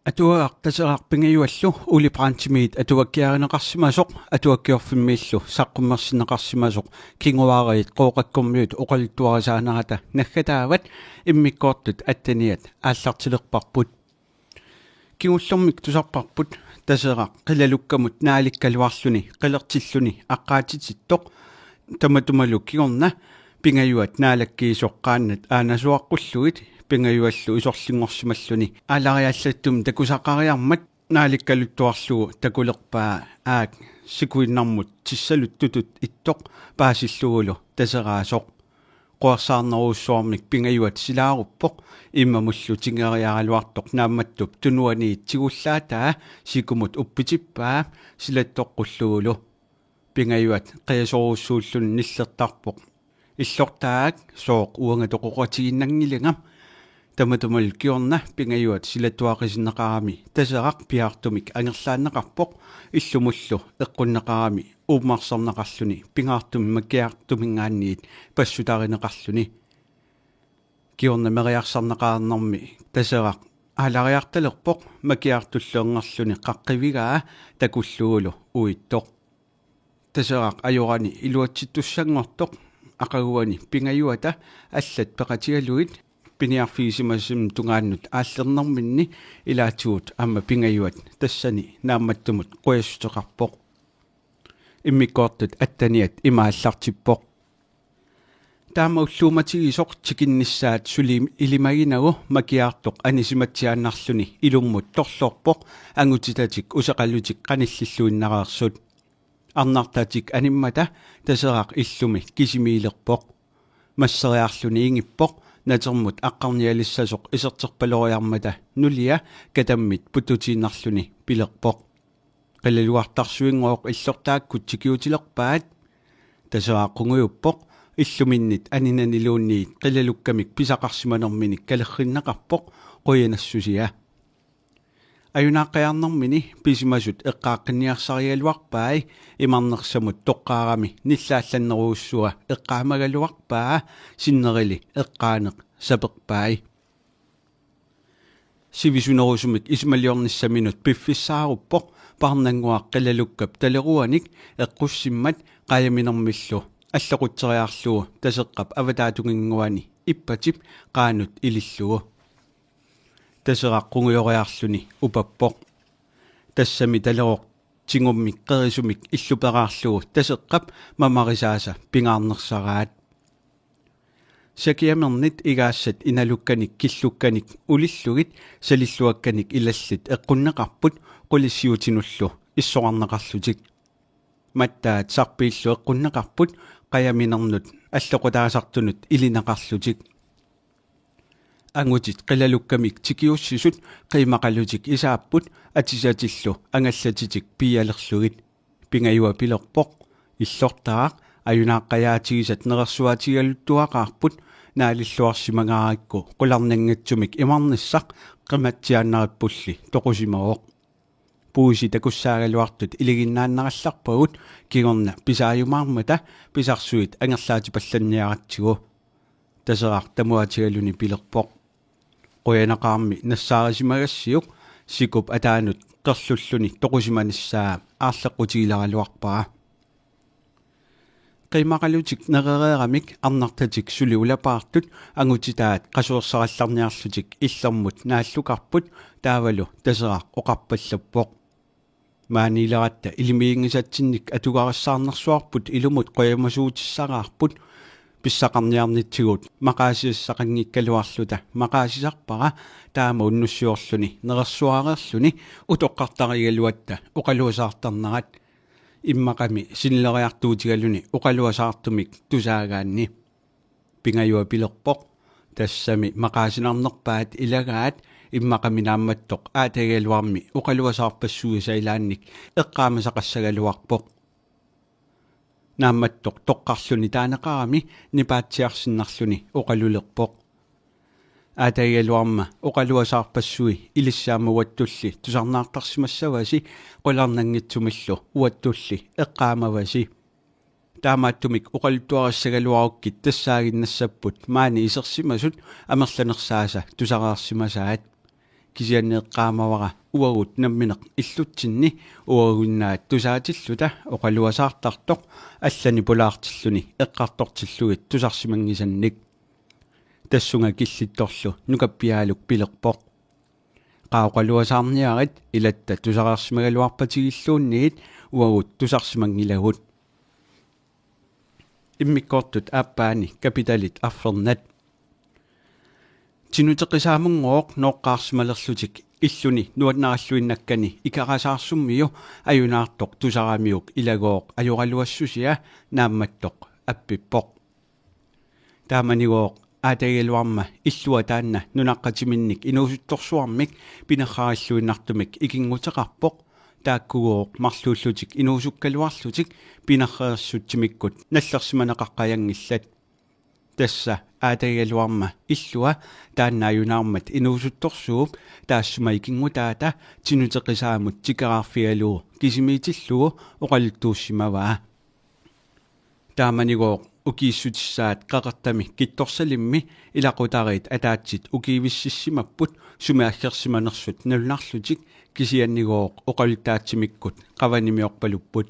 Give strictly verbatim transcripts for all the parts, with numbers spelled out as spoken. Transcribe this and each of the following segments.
Atuagaq Taseraq Pingajuallu Ole Brandtimit atuakkiarineqarsimasoq, Atuakkiorfimmiillu saqqummersinneqarsimasoq, kinguaariit Qooqakkormiut oqaluttuarisaanerata naggataavat. Immikkoortut atteniat aallartilerparput. Kingullermik tusarparput Taseraq qilalukkamut naalikkaluarluni qilertilluni aqqaatitittoq. Tamatumalu kingorna Pingajuat naalakkiisoq qaannat aanasuaqqullugit Pingajuallu isorlinngorsimalluni aalariallattumik takusaqariarmat naalikkaluttuarlugu takulerpaa aak sikuinnarmut tissaluttutut ittoq paasillugulu Taseraasoq. Quersaarnerujussuarmik Pingajuat silaaruppoq, immamullu tingeriaraluartoq Naammattup tunuaniit tigullaataa sikumut uppitippaa silattoqqullugulu. Pingajuat qiasorujussuulluni nillertarpoq: Illortaak, sooq uanga toqoqatigiinnanngilanga? Tamatumalu kingorna Pingajuat silatuaqisinneqarami Taseraq piaartumik angerlaanneqarpoq, illumullu eqqunneqarami uummarsarneqarluni pingaartumik Makiaartuminngaanniit passutarineqarluni. Kingorna meriarsarneqarnermi Taseraq aalariartalerpoq Makiaartullu angerluni qaqqivigaa takullugulu uittoq. Taseraq ajorani iluatsittussanngortoq aqaguani Pingajuata allat peqatigalugit piniarfigisimasumik tungaannut aallernerminni ilaatigut aamma Pingajuat tassani Naammattumut qujassuteqarpoq. Immikkoortut atteniat ima aallartippoq: Taama ulluumatigisoq tikinnissaat suli ilimaginagu Makiaartoq anisimatsiaannarluni ilummut torlorpoq angutitatik useqalutik qanillilluinnareersut. Arnartatik animmata Taseraq illumi kisimiilerpoq. Masseriarluni ingippoq natermut aqqarnialissasoq iserterpaloriarmata nulia katammit puttutiinnarluni pilerpoq: Qilalugartarsuinngooq, illortaakkut tikiutilerpaat. Taseraq qungujuppoq illuminnit aninaniluunniit qilalukkamik pisaqarsimanerminik kalerrinneqarpoq: Qujanassusia. Ajunaaqqajaarnermini pisimasut eqqaaqqinniarsarigaluarpai imarnersamut toqqaarami nillaallannerujussua eqqaamagaluarpaa, sinnerili eqqaaneq saperpai. Sivisunerusumik isumaliornissaminut piffissaaruppoq Paarnannguaq qilalukkap taleruanik eqqussimmat qajaminermillu allequtseriarlugu Taseqqap avataatunginnguani ippatip qaanut ilillugu. Taseraq qungujoriarluni upappoq. Tassami taleroq tingummik qerisumik illuperaarlugu Taseqqap mamarisaasa pingaarnersaraat. Sakiamernit igaassat inalukkanik killukkanik ulillugit salilluakkanik ilallit eqqunneqarput qulissiutinullu issoqarneqarlutik. Mattaat sarpiillu eqqunneqarput qajaminernut allequtaasartunut ilineqarlutik. Angutit qilalukkamik tikiussisut qiimaqalutik isaapput atisatillu angallatitik piialerlugit. Pingajua pilerpoq: Illortaaq, ajunaaqqajaatigisat nerersuaatigaluttuaqaarput, naalilluarsimangaarakku qularnanngitsumik imarnissaq qimatsiaannarippulli toqusimavoq. Puisi takussaagaluartut iliginnaannarallarpagut kingorna pisaajumaarmata pisarsuit angerlaatipallanniaratsigu. Taseraq tamuatigaluni pilerpoq: Qujanaqaarmi nassaarisimagassiuk, sikup ataanut qerlulluni toqusimanissaa aarleqqutigileraluarpara. Qiimaqalutik nerereeramik arnartatik suli ulapaartut angutitaat qasuersarallarniarlutik illermut naallukarput taavalu Taseraq oqarpallappoq: Maaniileratta ilimiinngisatsinnik atugarissaarnersuarput ilumut qujamasuutissaraarput, pissaqarniarnitsigut maqaasisassaqanngikkaluarluta maqaasisarpara taama unnussiorluni nerersuareerluni utoqqartarigaluatta oqaluasaartarnerat. Immaqami sinileriartuutigaluni oqaluasaartumik tusaagaanni. Pingajua pilerpoq: Tassami maqaasinarnerpaat ilagaat, immaqami Naammattoq aatagigaluarmi oqaluasaarpassuisa ilaannik eqqaamasaqassagaluarpoq. Naammattoq toqqarluni taaneqarami nipaatsiarsinnarluni oqalulerpoq: Aatagigaluarma oqaluasaarpassui ilissi aamma uattulli tusarnaartarsimassavasi, qularnanngitsumillu uattulli eqqaamavasi. Taamaattumik oqaluttuarissagaluarukkit tassaaginnassapput maani isersimasut amerlanersaasa tusareersimasaat. Kisianni eqqaamavara uagut nammineq illutsinni uaguinnaat tusaatilluta oqaluasaartartoq allani pulaartilluni eqqartortillugit tusarsimanngisannik. Tassunga killittorlu nukappiaaluk pilerpoq: Qaa oqaluasaarniarit, ilatta tusareersimagaluarpatigilluunniit uagut tusarsimanngilagut. Immikkoortut aappaanni kapitalit arfernat. Tinuteqisaamunngooq nooqqaarsimalerlutik illuni nuannaralluinnakkani Ikerasaarsummiu ajunaartoq tusaramiuk ilagooq ajoraluassusia naammattoq appippoq. Taamanigooq aatagigaluarma illua taanna nunaqqatiminnik inuusuttorsuarmik pinerrarilluinnartumik ikinnguteqarpoq, taakkugooq marluullutik inuusukkaluarlutik pinerreersutsimikkut nallersimaneqaqqajanngillat. Tassa aatagigaluarma illua taanna ajunaarmat inuusuttorsuup taassuma ikinngutaata Tinuteqisaamut tikeraarfigalugu kisimiitillugu oqaluttuussimavaa. Taamanigooq ukiissutissaat qeqertami Kittorsalimmi ilaqutariit ataatsit ukiivississimapput sumi aggersimanersut nalunarlutik, kisiannigooq oqaluttaatsimikkut qavanimiorpalupput.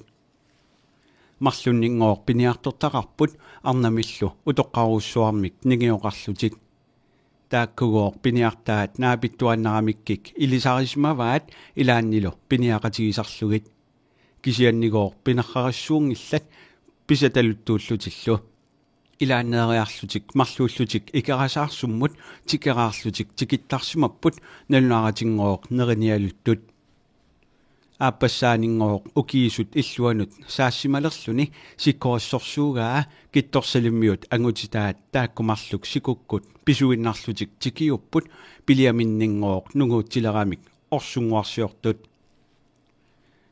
Marlunninngooq piniartortaqarput arnamillu utoqqarujussuarmik ningioqarlutik. Taakkugooq piniartaat naapittuaannaramikkik ilisarisimavaat ilaannilu piniaqatigisarlugit. Kisiannigooq pinerrarissuunngillat pisataluttuullutillu. Ilaanneeriarlutik marluullutik Ikerasaarsummut tikeraarlutik tikittarsimapput nalunaratinngooq nerinialuttut. Aappassaanninngooq ukiisut illuanut saassimalerluni sikkorissorsuugaa Kittorsalimmiut angutitaat taakku marluk sikukkut pisuinnarlutik tikiupput, piliaminninngooq nunguutsileramik orsunnguarsiortut.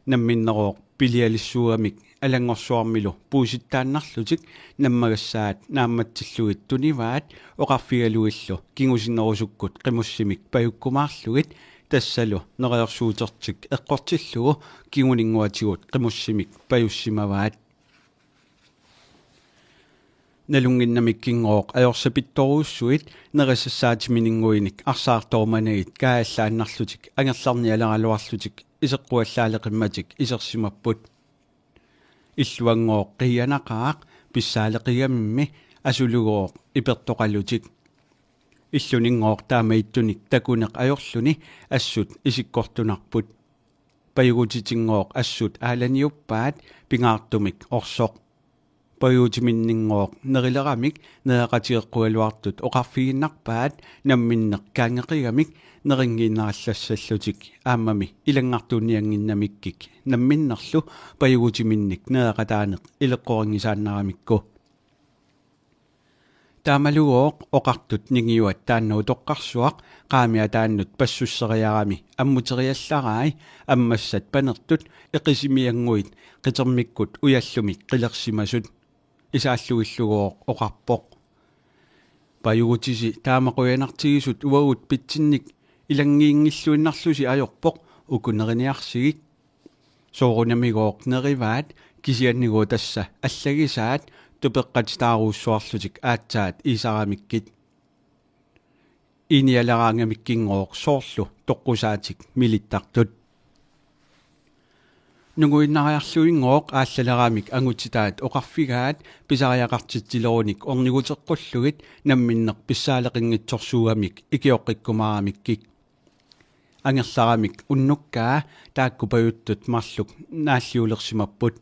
Namminnerooq pilialissuugamik alanngorsuarmilu puisittaannarlutik nammagassaat naammatsillugit tunivaat oqarfigalugillu kingusinnerusukkut qimussimik pajukkumaarlugit, tassalu neriorsuutertik eqqortillugu kinguninnguatigut qimussimik pajussimavaat. Nalunnginnamikkinngooq ajorsapittorujussuit nerisassaatiminnguinik arsaartorumanagit kaajallaannarlutik angerlarnialeraluarlutik iseqquallaaleqimmatik isersimapput. Illuanngooq qiianaqaaq pissaaleqigamimmi asulugooq ipertoqalutik. Illuninngooq taama ittunik takuneq ajorluni assut isikkortunarput. Pajugutitinngooq assut aalaniuppaat pingaartumik orsoq. Pajugutiminninngooq nerileramik nereqatigeqqugaluartut oqarfigiinnarpaat namminneq kaanngeqigamik nerinngiinnarallassallutik aammami ilanngartuunniannginnamikkik namminnerlu pajugutiminnik nereqataaneq ileqqorinngisaannaramikku. Taamalugooq oqartut ningiuat taanna utoqqarsuaq qaami ataannut passusseriarami ammuteriallarai ammassat panertut eqisimiannguit qitermikkut ujallumi qilersimasut. Isaallugillugooq oqarpoq: Pajugutisi taama qujanartigisut uagut pitsinnik ilanngiinngilluinnarlusi ajorpoq, uku neriniarsigik. Soorunamigooq nerivaat, kisiannigooq tassa allagisaat tupeqqatitaarujussuarlutik aatsaat iisaramikkit. Iinialeraangamikkinngooq soorlu toqqusaatik milittartut. Nunguinnariarluinngooq aallaleramik angutitaat oqarfigaat pisariaqartitsilerunik orniguteqqullugit namminneq pissaaleqinngitsorsuugamik ikioqqikkumaaramikkik. Angerlaramik unnukkaa taakku pajuttut marluk naalliulersimapput.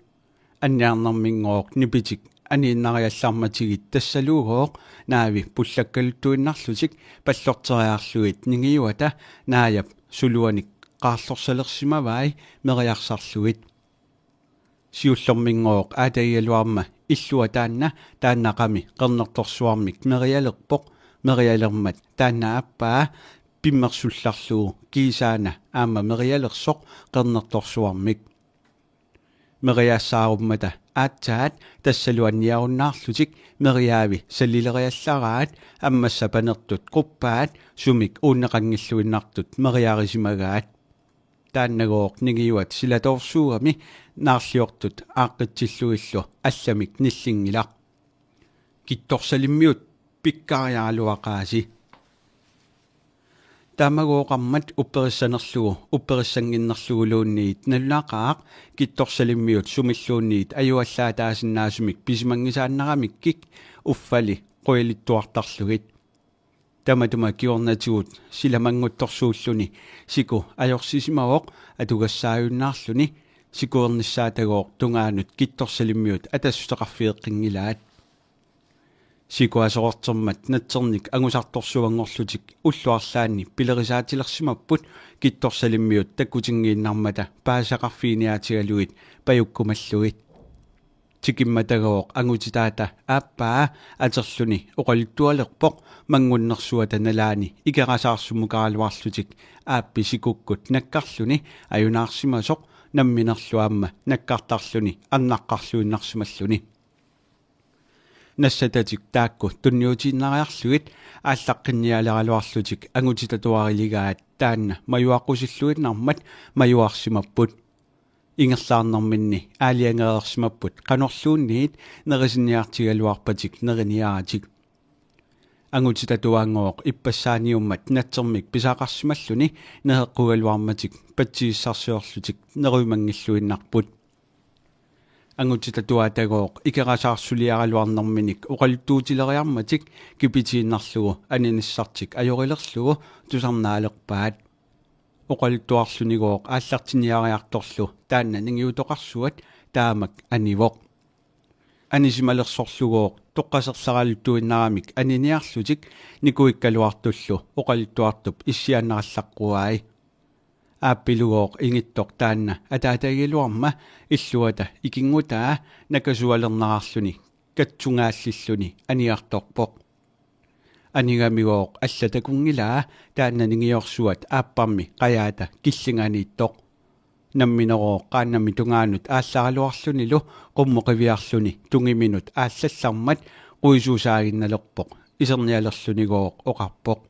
Anniarnerminngooq nipitik aniinnariallarmatigit tassalugooq naavi pullakkaluttuinnarlutik pallorteriarlugit ningiuata naajap suluanik qaarlorsalersimavai meriarsarlugit. Siullerminngooq aatagigaluarma illua taanna taannaqami qernertorsuarmik merialerpoq, merialermat taanna aappaa pimmersullarlugu kiisaana aamma merialersoq qernertorsuarmik. Meriaassaarummata aatsaat tassalu anniarunnaarlutik meriaavi salileriallaraat ammassat panertut quppaat sumik uunneqanngilluinnartut meriarisimagaat. Taannagooq ningiuat silatoorsuugami naarliortut aaqqitsillugillu allamik nillinngilaq: Kittorsalimmiut pikkariaraluaqaasi. Taamagooqarmat upperissanerlugu upperissannginnerluguluunniit nalunaqaaq Kittorsalimmiut sumilluunniit ajuallaataasinnaasumik pisimanngisaannaramikkik uffali qujalittuartarlugit. Tamatuma kingornatigut silamannguttorsuulluni siku ajorsisimavoq atugassaajunnaarluni sikuernissaatagooq tungaanut Kittorsalimmiut atassuteqarfigeqqinngillat. Sikuasorertermat natsernik angusartorsuanngorlutik ullut arlaanni pilerisaatilersimapput Kittorsalimmiut takkutinngiinnarmata paasisaqarfiginiaatigalugit pajukkumallugit. Tikimmatagooq angutitaata aappaa aterluni oqaluttualerpoq manngunnersuata nalaani Ikerasaarsummukaraluarlutik aappi sikukkut nakkarluni ajunaarsimasoq namminerlu aamma nakkartarluni annaqqarluinnarsimalluni. Nassatatik taakku tunniutiinnariarlugit aallaqqinnialeraluarlutik angutitatuariligaat taanna majuaqqusilluinnarmat majuarsimapput. Ingerlaarnerminni aalajangereersimapput qanorluunniit nerisinniartigigaluarpatik neriniaratik. Angutitatuaanngooq ippassaaniummat natsermik pisaqarsimalluni nereqqugaluarmatik patsisissarsiorlutik neruimmanngilluinnarput. Angutitatuaatagooq Ikerasaarsuliaraluarnerminik oqaluttuutileriarmatik kipitiinnarlugu aninissartik ajorilerlugu tusarnaalerpaat. Oqaluttuarlunigooq aallartinniariartorlu taanna ningiutoqarsuat taamak anivoq. Anisimalersorlugooq toqqaserlaraluttuinnaramik aniniarlutik nikuikkaluartullu oqaluttuartup issiaannarallaqquai. Aappilugooq ingittoq taanna ataatagigaluarma illuata ikinngutaa nakasualernararluni katsungaallilluni aniartorpoq. Anigamigooq alla takunngilaa taanna ningiorsuat aapparmi qajaata killinganiittoq. Namminerooq qaannami tungaanut aallaraluarlunilu qummut qiviarluni tungiminut aallallarmat quisuusaaginnalerpoq isernialerlunigooq oqarpoq: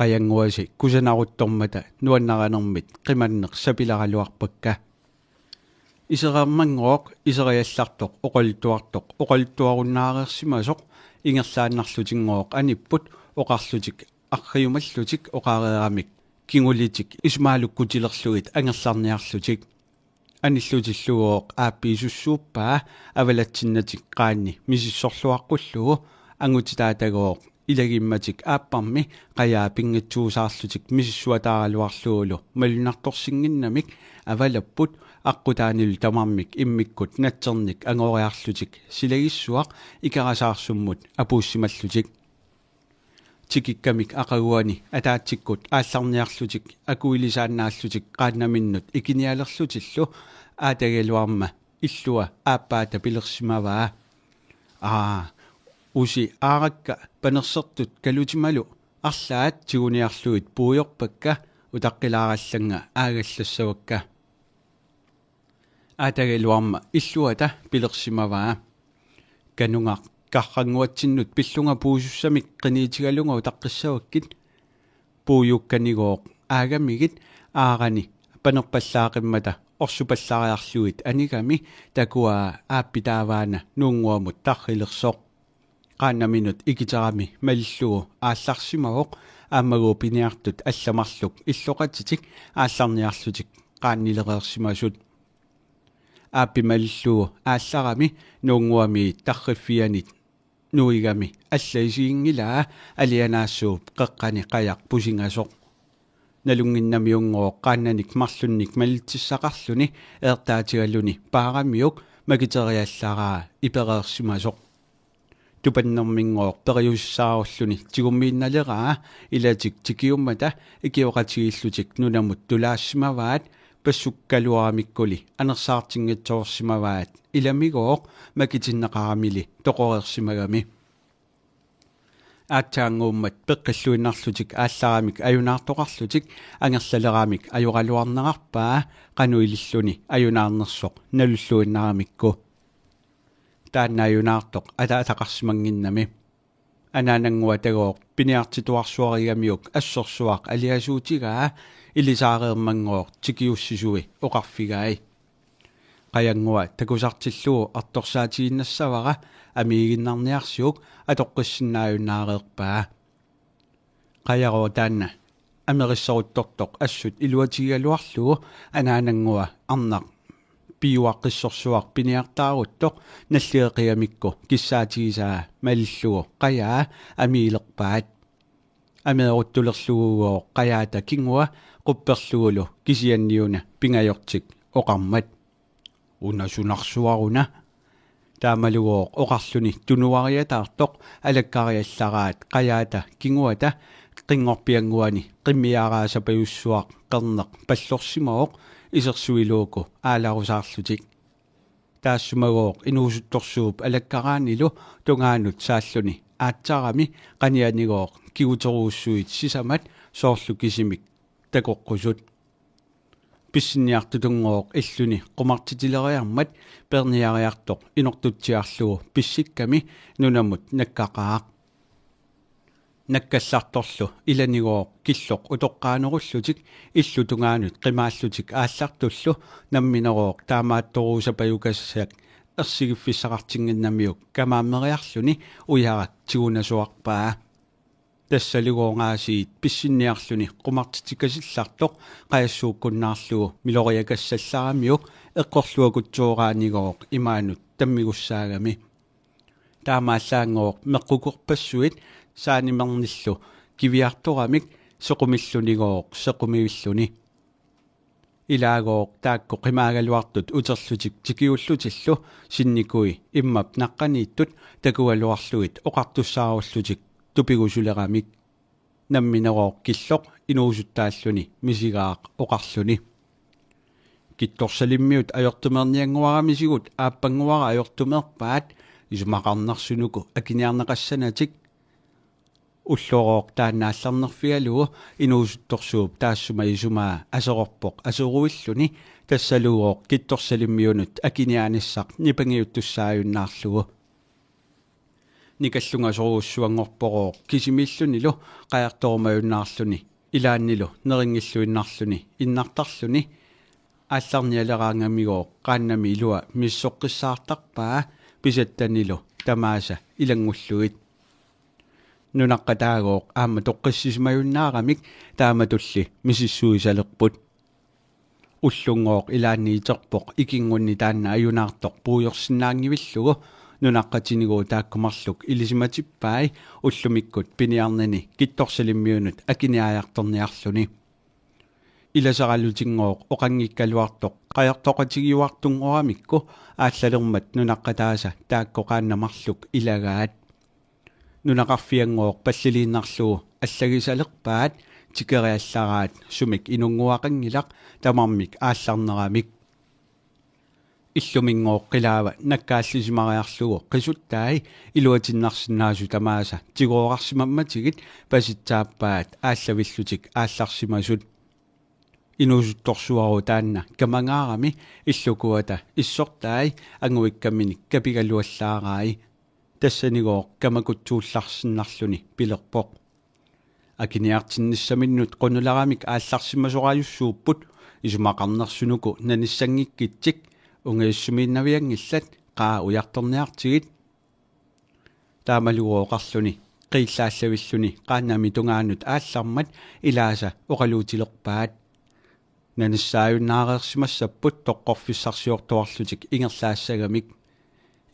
Qajannguasi kusanaruttormata nuannaranermit qimanneq sapileraluarpakka. Isereermanngooq iseriallartoq oqaluttuartoq oqaluttuarunnaareersimasoq ingerlaannarlutinngooq anipput oqarlutik arriumallutik oqareeramik kingulitik isumaalukkutilerlugit angerlarniarlutik. Anillutillugooq aappi isussuuppaa avalatsinnatik qaanni misissorluaqqullugu. Angutitaatagooq ilagimmatik aapparmi qajaa pinngitsuusaarlutik misissuataaraluarlugulu malunnartorsinnginnamik avalapput aqqutaanilu tamarmik immikkut natsernik angoriarlutik silagissuaq Ikerasaarsummut apuussimallutik. Tikikkamik aqaguani ataatsikkut aallarniarlutik akuilisaannaallutik qaannaminnut ikinialerlutillu aatagigaluarma illua aappaata pilersimavaa: Aa, usi aarakka panersertut kalutimalu arlaat tiguniarlugit puiorpakka, utaqqilaarallannga aagallassavakka. Aatagigaluarma illuata pilersimavaa: Kanungaq karrannguatsinnut pillunga puisussamik qiniitigalunga utaqqissavakkit. Puiukkanigooq aagamigit aarani panerpallaaqimmata orsupallariarlugit anigami takuaa aappi taavaana nuunnguamut tarrilersoq. Qaannaminut ikiterami malillugu aallarsimavoq aammagu piniartut alla marluk illoqatitik aallarniarlutik qaannilereersimasut. Aappi malillugu aallarami nuunnguami tarriffianit nuigami alla isiginngilaa alianaassuup qeqqani qajaq pusingasoq. Nalunnginnamiunngooq qaannanik marlunnik malitsissaqarluni eertaatigaluni paaramiuk makiteriallaraa ipereersimasoq. Tupannerminngooq periusissaarulluni tigummiinnaleraa ilatik tikiummata ikioqatigiillutik nunamut tulaassimavaat passukkaluaramikkuli anersaartinngitsoorsimavaat ilamigooq makitinneqaramili toqoreersimagami. Aatsaannguummat peqqilluinnarlutik aallaramik ajunaartoqarlutik angerlaleramik ajoraluarnerarpaa qanoq ililluni ajunaarnersoq nalulluinnaramikku. Taanna ajunaartoq ataataqarsimannginnami. Anaanannguatagooq piniartituarsuarigamiuk assorsuaq aliasuutigaa ilisaareermanngooq tikiussisui oqarfigai: Qajanngua takusartillugu artorsaatiginnassavara amiiginnarniarsiuk atoqqissinnaajunnaarpaa. Qajarooq taanna amerisseruttortoq assut iluatigigaluarlugu anaanannguaq arnaq piuaqqissorsuaq piniartaaruttoq nalligeqigamikku kissaatigisaa malillugu qajaa amiilerpaat. Ameeruttulerlugugooq qajaata kingua qupperlugulu kisianniuna pingajortik oqarmat: "Una sunarsuaruna?" Taamalugooq oqarluni tunuariataartoq alakkariallaraat qajaata kinguata qinngorpiannguani qimmiaaraasapajussuaq qerneq pallorsimavoq isersuiluuku aalarusaarlutik. Taassumagooq inuusuttorsuup alakkaraanilu tungaanut saalluni aatsarami qanianigooq kiguterujussuit sisamat soorlu kisimik takoqqusut. Pissinniartutunngooq illuni qumartitileriarmat peerniariartoq inortutsiarlugu pissikkami nunamut nakkaqaaq. Nakkallartorlu ilanigooq killoq utoqqaanerullutik illup tungaanut qimaallutik aallartullu namminerooq taamaattoruusapajukassak ersigiffissaqartinnginnamiuk kamaammeriarluni ujarak tigunasuarpaa. Tassalugooq aasiit pissinniarluni qumartitikasillartoq qajassuukkunnaarlugu miloriakassallaramiuk eqqorluakutsooraanigooq imaanut tammigussaagami. Taamaallaanngooq meqqukorpassuit saanimernillu kiviartoramik sequmillunigooq sequmivilluni. Ilaagooq taakku qimaagaluartut uterlutik tikiullutillu sinnikui immap naqqaniittut takugaluarlugit oqartussaarullutik tupigusuleramik. Namminerooq killoq inuusuttaalluni misigaaq oqarluni: "Kittorsalimmiut ajortumeerniannguaramisigut aappannguara ajortumeerpaat, isumaqarnersunuku akiniarneqassanatik." Ullorooq taanna aallarnerfigalugu inuusuttorsuup taassuma isumaa aserorpoq aseruvilluni tassalugooq Kittorsalimmiunut akiniaanissaq nipangiuttussaajunnaarlugu. Nikallungasorujussuanngorporooq kisimiillunilu qajartorumajunnaarluni ilaannilu nerinngilluinnarluni innartarluni. Aallarnialeraangamigooq qaannami ilua misissoqqissaartarpaa pisattanilu tamaasa ilanngullugit. Nunaqqataagooq aamma toqqissisimajunnaaramik taamatulli misissuisalerput. Ullunngooq ilaanni iterpoq ikinngunni taanna ajunaartoq puigorsinnaanngivillugu nunaqqatinigooq taakku marluk ilisimatippai ullumikkut piniarnini Kittorsalimmiunut akiniaajartorniarluni. Ilaseralutinngooq oqanngikkaluartoq qajartoqatigiuartunngoramikku aallalermat nunaqqataasa taakku qaannat marluk ilagaat. Nunaqarfianngooq palliliinnarlugu allagisalerpaat tikeriallaraat sumik inunnguaqanngilaq tamarmik aallarneramik. Illuminngooq qilaava nakkaallisimariarlugu qisuttai iluatinnarsinnaasut tamaasa tigooqqarsimammatigit pasitsaappaat aallavillutik aallarsimasut. Inuusuttorsuarooq taanna kamangaarami illukuata issortai anguikkaminik kapigaluallaarai. Tassanigooq kamakutsuullarsinnarluni pilerpoq: "Akiniartinnissaminnut qunularamik aallarsimasorajussuupput, isumaqarnersunuku nanissanngikkitsik, ungasissumiinnavianngillat, qaa ujartorniartigit." Taamalugu oqarluni qiillaallavilluni qaannami tungaanut aallarmat ilaasa oqaluutilerpaat: "Nanissaajunnaarsimassapput toqqorfissarsiortuarlutik ingerlaassagamik.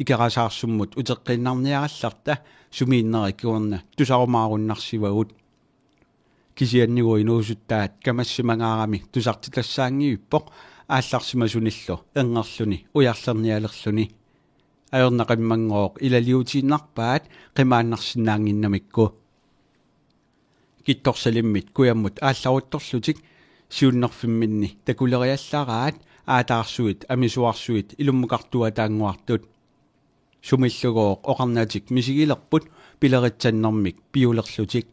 Ikerasaarsumut uteqqiinnarniarallarta, sumiinneri kingorna tusarumaarunnarsivagut." Kisiannigooq inuusuttaat kamassimagaarami tusartitassaanngivippoq aallarsimasunillu erngerluni ujarlernialerluni. Ajornaqimmanngooq ilaliutiinnarpaat qimaannarsinnaannginnamikku. Kittorsalimmit kujammut aallaruttorlutik siunnerfimminni takuleriallaraat aataarsuit amisuarsuit ilummukartuataannguartut. Sumillugooq oqarnatik misigilerput pileritsannermik piulerlutik.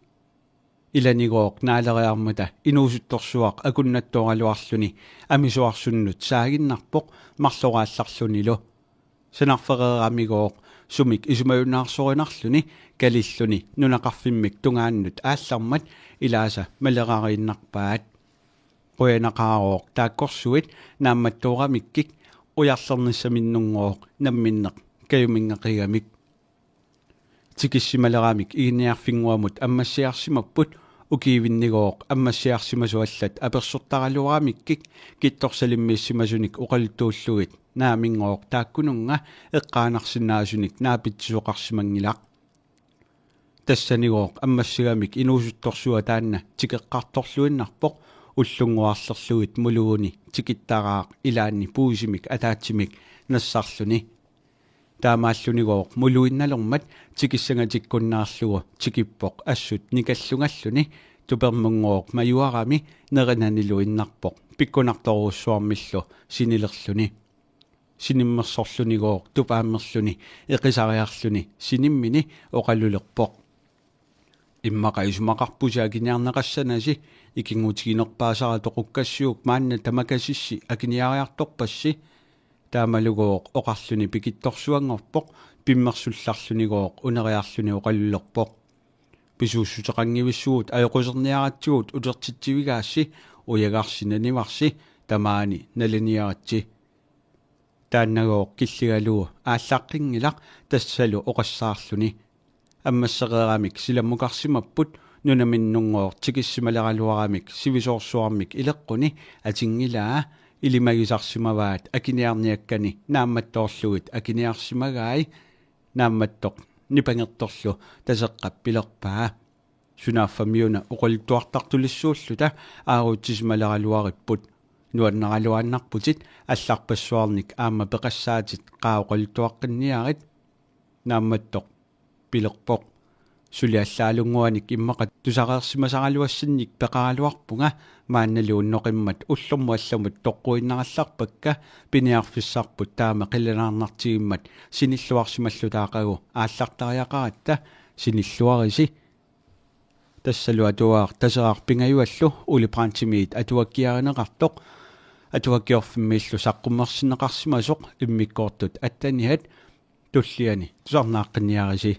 Ilanigooq naaleriarmata inuusuttorsuaq akunnattooraluarluni amisuarsunnut saaginnarpoq marloraallarlunilu. Sanarfereeramigooq sumik isumajunnaarsorinarluni kalilluni nunaqarfimmik tungaannut aallarmat ilaasa malerariinnarpaat. Qujanaqaarooq taakkorsuit naammattooramikkik ujarlernissaminnunngooq namminneq kajuminngeqigamik. Tikissimalermata Iginniarfinnguamut ammassiarsimapput Ukiivinnigooq ammassiarsimasut allat apersortaraluaramikkik Kittorsalimmiissimasunik oqaluttuullugit naaminngooq taakkununnga eqqaanarsinnaasunik naapitsisoqarsimanngilaq. Tassanigooq ammassigamik inuusuttorsuaq taanna tikeqqartorluinnarpoq ullunnguarlerlugit muluguni tikittaraaq ilaanni puisimik ataatsimik nassarluni. Taamaallunigooq muluinnalermat tikissangatikkunnaarlugu tikippoq assut nikallungalluni tupermunngooq majuarami nerinanilu innarpoq pikkunartorujussuarmillu sinilerluni. Sinimmersorlunigooq tupaammerluni eqisariarluni sinimmini oqalulerpoq: Immaqa isumaqarpusi akiniarneqassanasi, ikinngutiginerpaasara toqukkassiuk maanna tamakasissi akiniariartorpassi. Taamalugooq oqarluni pikittorsuanngorpoq, pimmersullarlunigooq uneriarluni oqalulerpoq: Pisuussuteqanngivissugut ajoquserniaratsigut utertitsivigaassi, ujagarsi nanivarsi, tamaani nalaniaritsi. Taannagooq killigalugu aallaqqinngilaq tassalu oqassaarluni. Ammassereeramik silammukarsimapput, nunaminnerngooq tikissimaleraluaramik sivisoorsuarmik ileqquni atinngilaa ilimagisarsimavaat akiniarniakkani naammattoorlugit akiniarsimagai. Naammattoq nipangertorlu Taseqqap pilerpaa: Sunaaffamiuna oqaluttuartartulissuulluta aaruutsisimaleraluaripput. Nuannaraluaannarputit, allarpassuarnik aamma peqassaatit, qaa oqaluttuaqqinniarit. Naammattoq pilerpoq: Suli allaalunnguanik immaqa tusareersimasaraluassinnik peqaraluarpunga, maannali unnoqimmat ullormut allamut toqquinnarallarpakka, piniarfissarput taama qilanaarnartigimmat sinilluarsimallutaaqagu aallartariaqaratta. Sinilluarisi. Tassalu atuagaq Taseraq pingajuallu Ole Brandtimit atuakkiarineqartoq, Atuakkiorfimmiillu saqqummersinneqarsimasoq immikkoortut atteniat tulliani tusarnaaqqinniarisi.